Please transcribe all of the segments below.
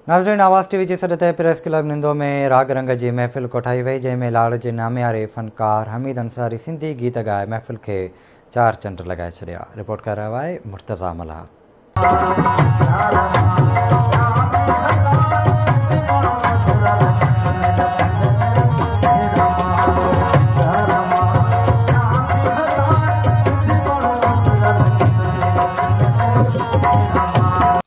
ناظرين آواز ٽي وي جي سڏ تي پريس ڪلب نندو ۾ راڳ رنگ جي محفل ڪوٺائي وئي جنهن ۾ لاڙ جي نامياري فنڪار حميد انصاري سنڌي گيت ڳائي محفل کي چار چنڊ لڳائي ڇڏيا رپورٽ ڪري رهيو آهي مرتضيٰ ملاح.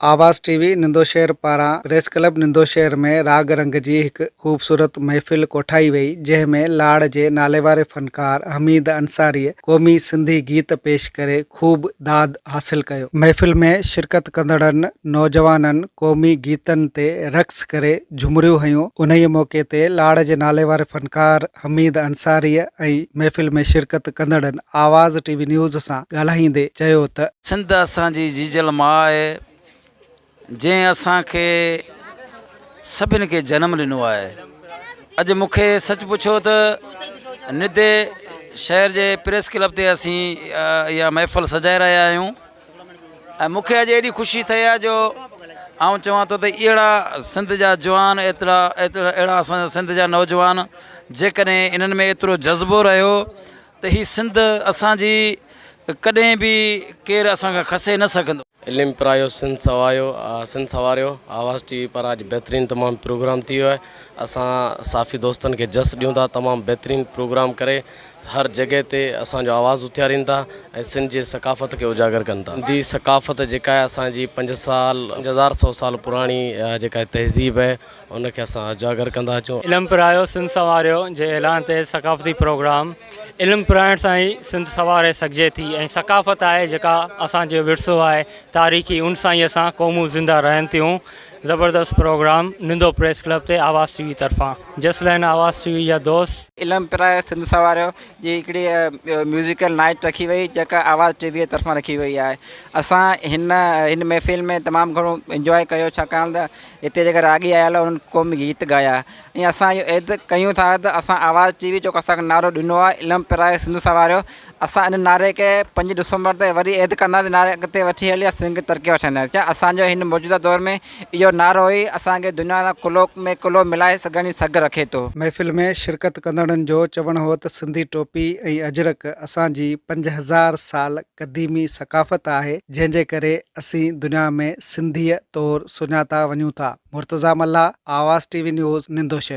آواز ٽي وي نندوشهر پاران پريس ڪلب نندوشهر ۾ راڳ رنگ جي هڪ خوبصورت محفل ڪوٺائي وئي جنهن ۾ لاڙ جي ناليواري فنڪار حميد انصاريء قومي سنڌي گيت پيش ڪري خوب داد حاصل ڪيو. محفل ۾ شرڪت ڪندڙن نوجوانن قومي گيتن تي رقص ڪري جهمريون هنيون. انهيء موقعي تي لاڙ جي ناليواري فنڪار حميد انصاريء ۽ محفل ۾ شرڪت ڪندڙن آواز ٽي وي نيوز سان ڳالهائيندي چيو ته. سنڌ اسان جي جيجل ماء آهي، جنهن اسان کي سڀن کي جنم ڏنو آهي. اڄ مون کي سچ پڇو ته ندي شهر جي پريس ڪلب تي اسين اها محفل سجائي رهيا آهيون ۽ مون کي اڄ ايڏي خوشي ٿئي آهي جو آئون چوان ٿو ته اهڙا سنڌ جا جوان ايترا اهڙا اسان جا سنڌ جا نوجوان جيڪڏهن انهن ۾ ايترو جذبو رهيو ته هي سنڌ اسان جي ڪڏهن به ڪير اسان کان کسي نه سگهندو. علم پرايو سنڌ سوايو سنڌ سنواريو آواز ٽي وي پاران اڄ بهترين تمام پروگرام ٿي ويو آهي اسان صحافي دوستن کي جس ڏيون ٿا تمام بهترين پروگرام ڪري هر جڳهه تي اسان جو آواز اٿيارين ٿا ۽ سنڌ جي ثقافت کي اجاگر ڪن ٿا سنڌي ثقافت جيڪا آهي اسان جي پنج سال 5100 سال پراڻي جيڪا تهذيب آهي ان کي اسان اجاگر ڪندا اچون. علم پرايو سنڌ سنواريو جي اعلان تي ثقافتي پروگرام علم پرائڻ سان ئي سنڌ سنواري سگهجي ٿي ۽ ثقافت آهي جيڪا اسان جو ورثو آهي تاريخي ان سان ئي اسان قومون زنده رهن ٿيون زبردست پروگرام نندو پريس ڪلب تي آواز ٽي وي طرفان جس لهن آواز ٽي وي جا دوست. علم پرايو سنڌ سنواريو جي هڪڙي ميوزيڪل نائيٽ رکي وئي جيڪا آواز ٽي وي طرفان رکي وئي آهي اسان هن هن محفل ۾ تمام گهڻو انجواء ڪيو ڇاڪاڻ ته هتي جيڪا راڳي آيل هئا انهن قومي گيت ڳايا ۽ اسان اهو عهد ڪيون ٿا ته اسان آواز ٽي وي جو اسان کي نعرو ڏنو آهي علم پرائي سنڌ سنواريو اسان ان نعري کي پنج ڊسمبر تي وري عهد ڪنداسين نعري اڳتي وٺي هلي سنڌ کي ترقي وٺائينداسين ڇا اسان جو هن موجوده دور ۾ اهو نعرو ئي اسان کي دنيا سان ڪلهو ۾ ڪلهو ملائي سگهڻ جي سگهه رکي ٿو. محفل ۾ شرڪت ڪندڙن جو چوڻ هو ته سنڌي ٽوپي ۽ اجرڪ اسان جي 5000 سال قديمي ثقافت آهي جنهن جي ڪري اسين دنيا ۾ سنڌيء طور سڃاتا وڃون ٿا. Murtaza Mallah, Awaz T V news, Nando شهر.